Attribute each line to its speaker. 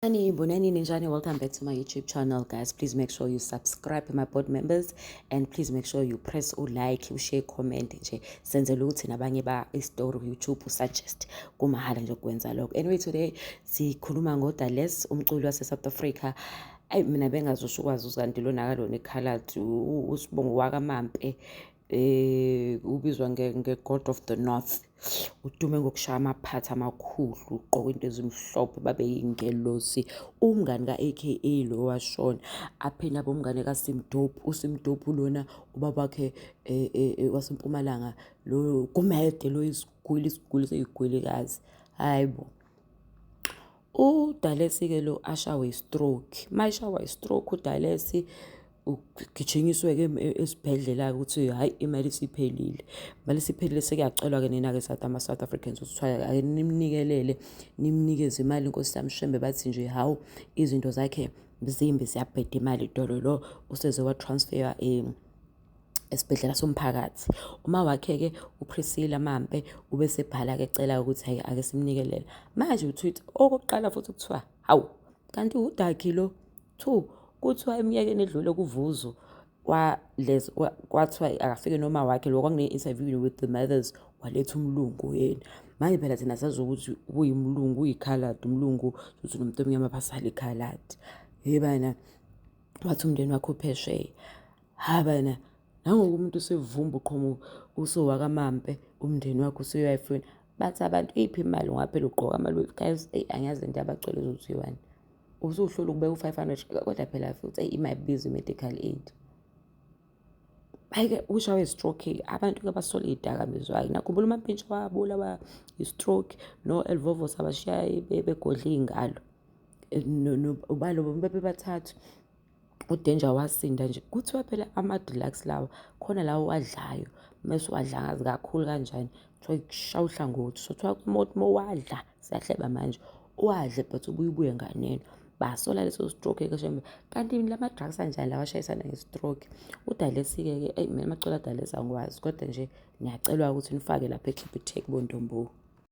Speaker 1: Sanibonani ninjani, welcome back to my YouTube channel, guys. Please make sure you subscribe, my board members, and please make sure you press like, share, comment nje, senzela ukuthi nabanye ba istory YouTube suggest kumahhala nje ukwenza lokho. Anyway, today sikhuluma ngoDales, umculi wase South Africa. Ayi, mina bengazosho ukwazi kanti lona akalona ikhaladi, usibongo wakaMampe, ubizwa nge-God of the North, udume ngokushaya amaphathi amakhulu, ugqoka into ezimhlophe, babe yingelosi, umngani ka-AKA lo washona, aphinde abe umngane kaSimdope. USimdope lona ubaba wakhe wasempumalanga, lo Gumede, lo isigwili, isigwili seyigwilikazi. Hayi bo, uDalesi-ke lo ashawe i-stroke. Uma eshawa i-stroke uDalesi, ugijinyiswe-ke esibhedlela-ke ukuthi hhayi, imali isiphelile, imali isiphelile. Sekuyacelwa-ke nina-ke South, ama-South Africans, ukuthi kuthiwa ake nimnikelele, nimnikeze imali inkosi yami Shembe. Bathi nje hawu, izinto zakhe zimbi, ziyabheda, imali dololo, useze wa-transfer esibhedlela somphakathi. Uma wakhe-ke uPriscilla Mampe ubesebhala-ke ecela ukuthi hhayi, ake simnikelele. Manje uTwitter okokuqala futhi kuthiwa hawu, kanti udakhi lo. Two, kuthiwa eminyakeni edlule kuvuzo kwathiwa akafike noma wakhe lo, kwakune-interview with the mothers, waletha umlungu yena. Manje phela thina sazi ukuthi uyimlungu, uyikhaladi umlungu, futhi nomuntu omnyama basala ikhaladi. Hey bana, wathi umndeni wakhe uphesheya. Ha bana, nangoku umuntu usevumba uqhamuka usowakaMampe, umndeni wakhe usuyayifuna. Bathi abantu, iphi imali ngoba phela ugqoka ama-Louis? Guys, eyi, angiyazi lento yabaculi ezothiwani. Usuhlula ukubeka u-500, kodwa phela futhi eyi, imayibiza i-medical aid. Hhayi-ke, ushawe i-stroke. Abantu-ke basola iy'dakamizwa-ke. Nakhumbula uMampintsha wabulawa i-stroke, no-Elvovos abashiya begodla iy'ngalo. Ubalo babe bathathu, uDanger wasinda nje. Kuthiwa phela ama-deluxe lawa khona lawa owadlayo, mese uwadla ngazi kakhulu kanjani, kuthiwa kushaya uhlangothi. So kuthiwa uma uwadla, siyahleba manje, uwadle but ubuye ubuye nganeno. Basola leso stroke-ke shembe, kanti lama-drugs anjani lawa ashayisana nge-stroke? UDalesi-ke ke, eyi, mina amacala aDalesi angiwazi, kodwa nje niyacelwa ukuthi nifake lapha eCapitec bontombo.